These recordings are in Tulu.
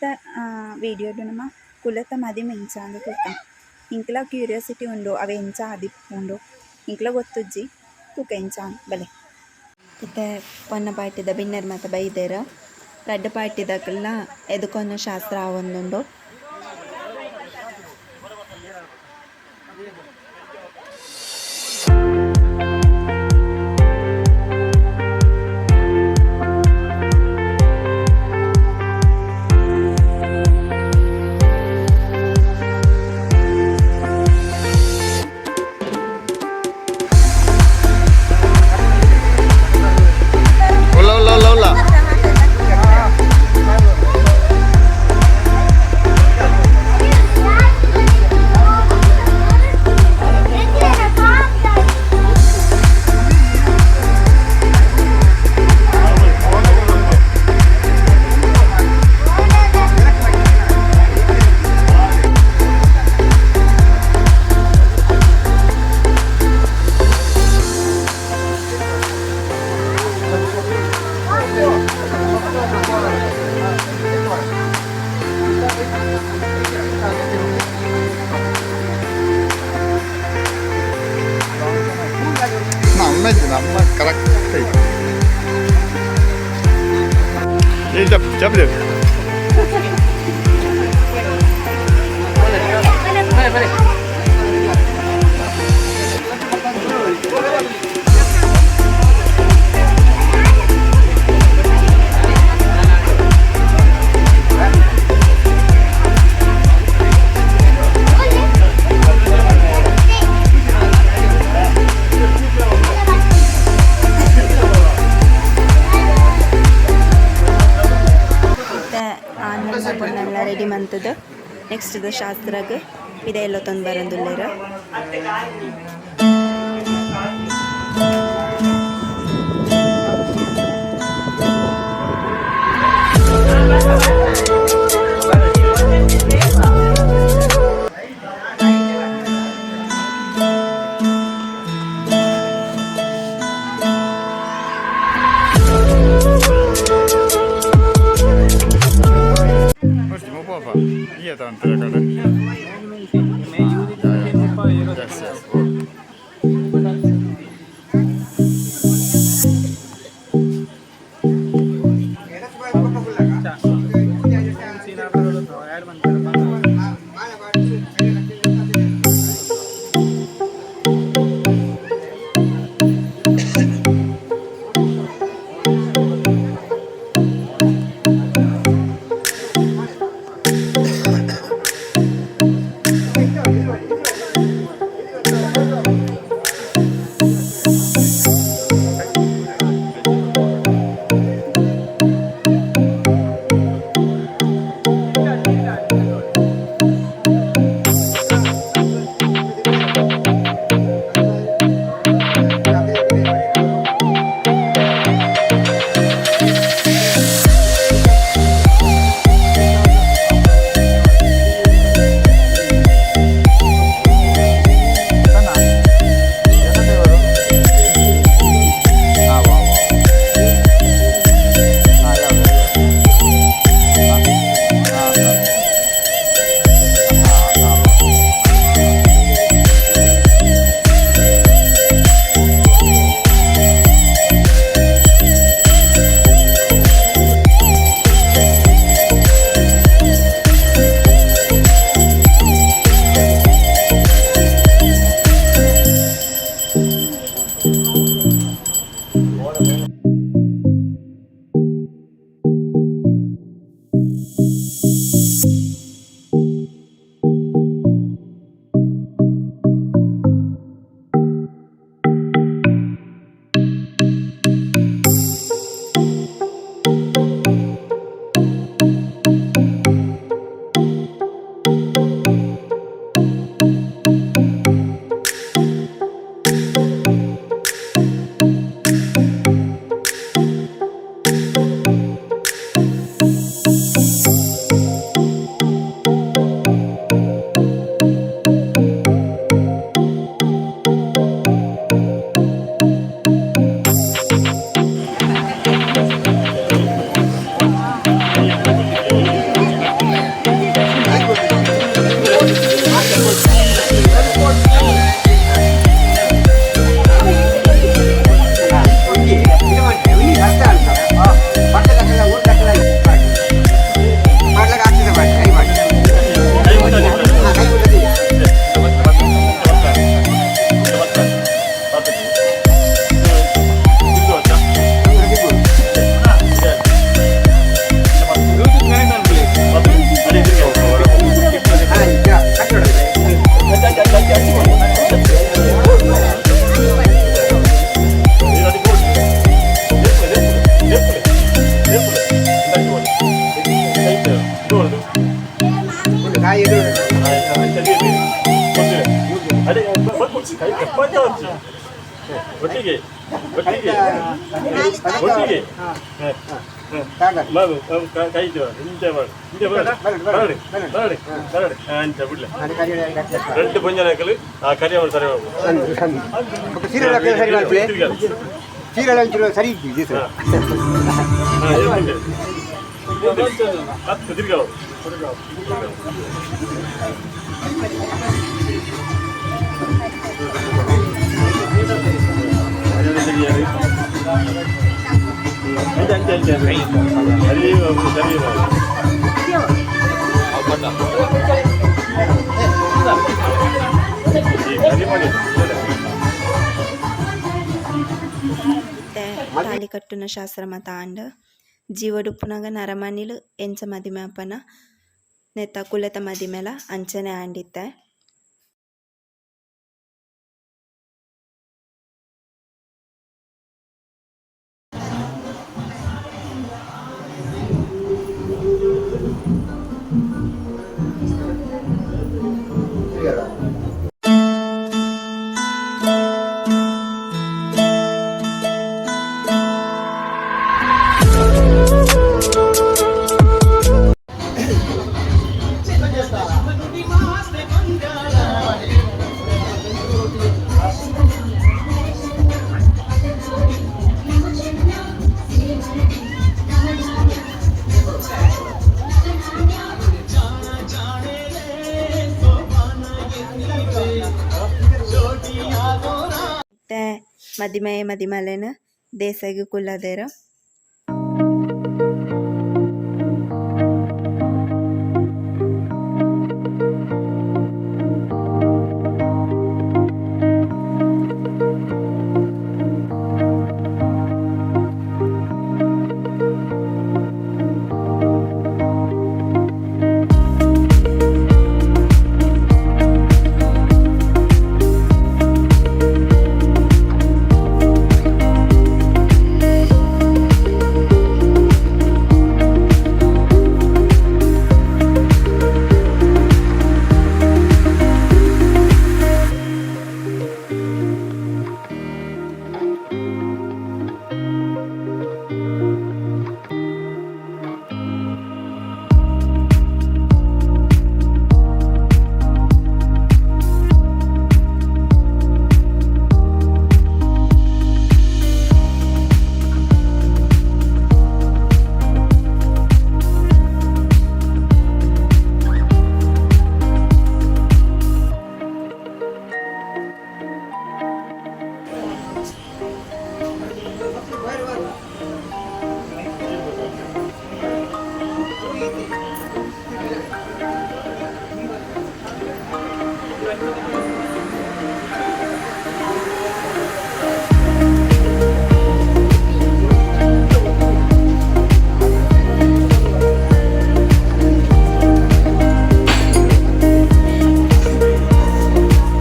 ಇತ್ತೆದ ವಿಡಿಯೋಡು ನಮ ಕುಲೆತ ಮದಿಮೆ ಎಂಚ ಅಂದ್ ತೂಕ. ಎಂಕ್ಲ ಕ್ಯೂರಿಯಾಸಿಟಿ ಉಂಡು ಅವು ಎಂಚ ಆದಿಪ್ಪುಂಡು ಎಂಕ್ಲ ಗೊತ್ತುಜ್ಜಿ ತೂಕ ಎಂಚ ಬಲೆ. ಇತ್ತೆ ಪೊನ್ನ ಪಾರ್ಟಿದ ಬಿನ್ನೆರ್ ಮಾತ ಬೈದೆರ್ ರಡ್ಡ್ ಪಾರ್ಟಿದಕಲ್ನ ಎದುಕೊನ್ನ ಶಾಸ್ತ್ರ ಆವೊಂದುಂಡು. ಉಲ್ಲ ಉಲ್ಲ ಉಲ್ಲ ಉಲ್ಲ. ನಮ್ಮ ನಮ್ಮ ಕರೆಕ್ಟ್. ಜಪ್ ಜಪ್ ಜಪ್. ಇತ್ತೆ ಆನ್ ಪೊಣ್ಣನ್ಲ ರೆಡಿ ಮಂತುದು ನೆಕ್ಸ್ಟ್ ದ ಶಾಸ್ತ್ರಗ್ ಪಿದಯಿ ಲೊತ್ತೊಂದು ಬರೊಂದುಲ್ಲೆರ್. ಮುಪ್ಪ ಈ ಕಡೆ. Yes. ಒಟ್ಟಿಗೆ ಒಟ್ಟಿಗೆ ಒಟ್ಟಿಗೆ. ಮಾಡು ಕೈ ಇಂಚ ಮಾಡು, ಇಂಚ ಮಾಡು. ಬರಡಿ ಬರಡಿ ಬರಡಿ. ಅಂಚ ಬಿಡ್ಲೆ. రెండు పుంజనాయకులు ಆ ಕರಿಯ ಸರಿ ಹೋಗು. ಸೀರೆ ಸರಿ ಮಾಡ್ತೀವಿ. ಸೀರೆ ಒಂಚೂರು ಸರಿ ಇದ್ದಿದ್ದು ಸರ್. ಹತ್ತು ತಿರ್ಗಾವು. ಅಂಚೆ ಅಂಚೆ ಅಂಚೆ ಸರಿ ಬಾಬು, ಸರಿ ಬಾಬು. ಈ ಕರಿ ಮಾಡಿ. ಇತ್ತೆ ತಾಲಿ ಕಟ್ಟುನ ಶಾಸ್ತ್ರ ಮತ ಆಂಡ್. ಜೀವಡುಪ್ಪುನಗ ನರಮನಿಲು ಎಂಚ ಮದಿಮೆ ಆಪನ ನೆತ್ತ ಕುಲೆತ ಮದಿಮೆಲ ಅಂಚನೆ ಆಂಡಿತ್ತೆ. ಇತ್ತೆ ಮದಿಮೆ ಮದಿಮಲೆನ್ ದೇಸಗ್ ಕುಲ್ಲದೆರ್.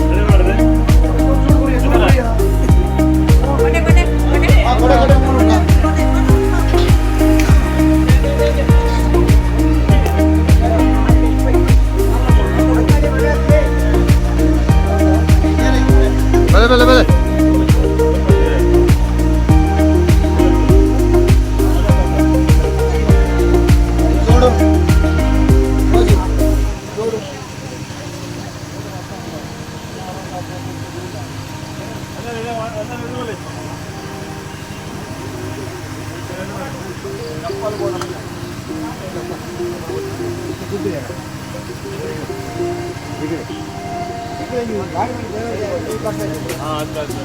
ಸರಿ ಮಾಡಿದೆ. ಬಲೆ ಬಲೆ ಬಲೆ. ಹಾ ಅಚ್ಚ ಅಚ್ಚ.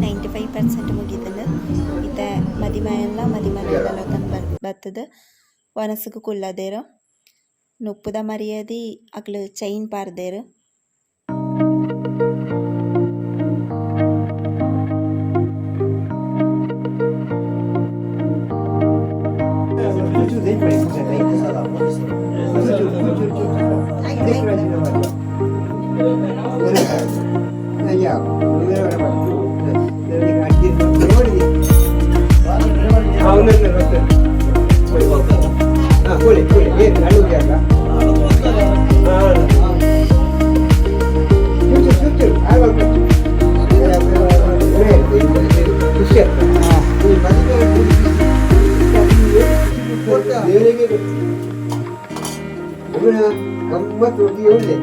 95% ಮುಗಿತಂದು. ಇತ್ತೆ ಮದಿಮಯಲ್ಲ ಮದಿಮಲೆಲ್ಲ ತನ್ನ ಬತ್ತದ ವನಸುಗು ಕುಲ್ಲದೇರು. ನುಪ್ಪುದ ಮರ್ಯಾದಿ ಅಕ್ಲು ಚೈನ್ ಪಾರ್ದೇರು. ಗಮ್ಮತ್ತು ಹೋಗಿ ಒಳ್ಳೆ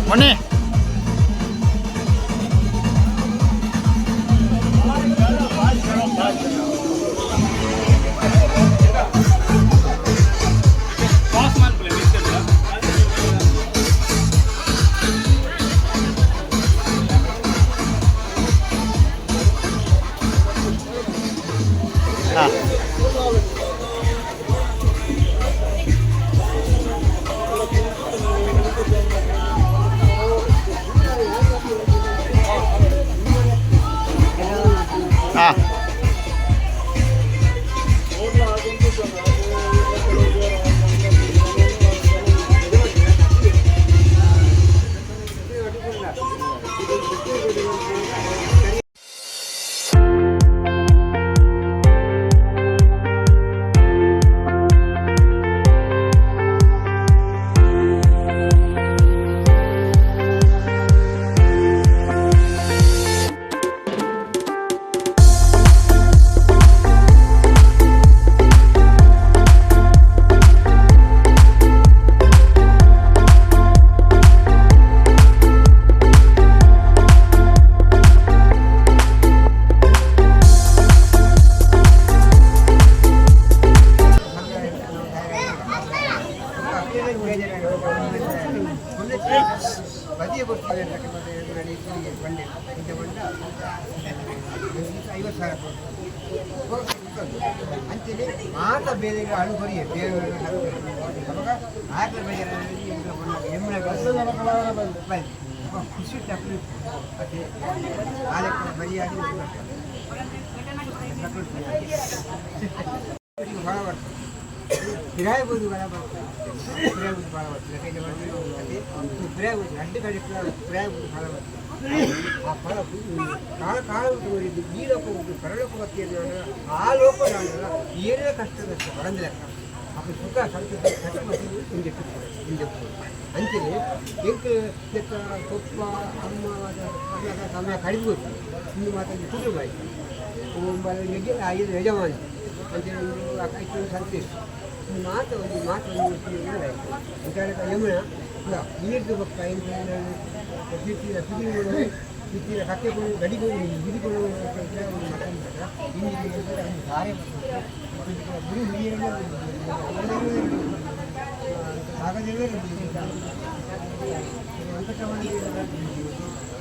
ಮೊನ್ನೆ. ಹಾಂ ಹಾಂ. ಬದಿಯ 50,000 ಅಂಚೆನೆ ಮಾತ ಬೇರೆ ಅಳು ಬರಿಯ ಬೇರೆ ಅವಾಗ ಆಕಳ ಬೇಜಾರು ಖುಷಿ ತಪ್ಪು ಅದೇ ಆಲಕ್ಕೆ ಮರ್ಯಾದೆ ಭಾಳ ಬರ್ತದೆ. ಕಿರಾಯ ಬೋದು ಭಾಳ ಬರ್ತದೆ. ಕಿರಾಯ ಬೋದು ಭಾಳ ಬರ್ತದೆ. ಕಿರಾಯ ಬೋದು ಎರಡು ಕಡೆ ಕಿರಾಯ ಬೋದು ಭಾಳ ಬರ್ತದೆ. ಆ ಫಲ ಕಾಲ ಕಾಲ ಉಂಟು. ಈ ಲೋಕ ಉಂಟು, ಪರಲೋಕ ಭಕ್ತಿ. ಆ ಲೋಕ ಏನೇ ಕಷ್ಟ ನಷ್ಟ ಬರಂದ ಲೆಕ್ಕ ಅಪ್ಪ ಸುಖ ಸಂತೋಷ ಕಷ್ಟ ಹಿಂದೆ ಹಿಂದೆ ಅಂಚನೆ ಎಂಕ್ ಲೆಕ್ಕ ಪಪ್ಪ ಅಮ್ಮ ಸಮಯ ಕಡಿಮೆ ಇನ್ನು ಮಾತಾಡಿ ಕುಟುಂಬ ಆಯ್ತು. ಇದು ಯಜಮಾನ ಅಂತೇಳಿ ಒಂದು ಐದು ಸಂತೋಷ ಒಂದು ಮಾತು ಒಂದು ಮಾತು ಒಂದು ಅಂತ ಯಮುನ ನೀರ್ದು ಬೊಕ್ಕ ಎಂತ ಪಿತ್ತಿನ ಕಕ್ಕೆ ಗಡಿಗಳು ಬಿದಿಗಳು ಧಾರೆ ಗುರು ಹಿರಿಯರನ್ನ ವೆಂಕಟರಮಣ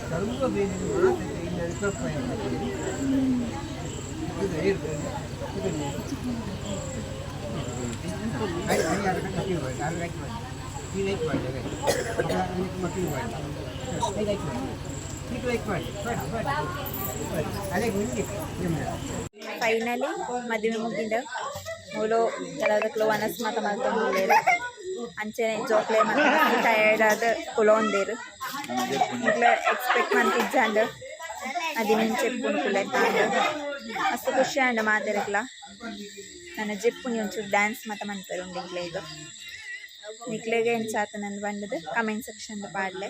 ಸರ್ವ ಬೇರೆ ಮಾತು ಇನ್ನು ಅನುಕಂಪ ಇದು ಇದು ಫೈನಲಿ ಮದುವೆ ಮುಗಿದ. ಮೂಲು ಕೆಲವುದಕ್ಲು ವನಸ್ ಮಾತ ಮಲ್ತೊಂದುಲ್ಲೆರ್. ಅಂಚನೆ ಜೋಕ್ಲೆ ಮಾತ ಟಯರ್ಡ್ ಆದ್ ಕುಲೋಂದೆರ್. ನಿಕ್ಲೆ ಎಕ್ಸ್ಪೆಕ್ಟ್ ಮಂತಿಜ್ಜಾಂಡ್ ಮದಿಮೆ ಇಂಚ ಇಪ್ಪುಂಡು ಕುಲೆತ. ಮಸ್ತ್ ಖುಷಿ ಆಂಡ್ ಮಾತೆರೆಗ್ಲ. ನನ ಜೆಪ್ಪುನಿ, ಒಂಚೂರು ಡ್ಯಾನ್ಸ್ ಮಾತ ಮನ್ಪೆರೆ ಉಂಡು ಎಂಕ್ಲೆಗ್. ನಿಕ್ಲೆಗ್ ಎಂಚ ಆತುಂಡು ಪಂಡುದು ಕಮೆಂಟ್ ಸೆಕ್ಷನ್ ಪಾಡ್ಲೆ.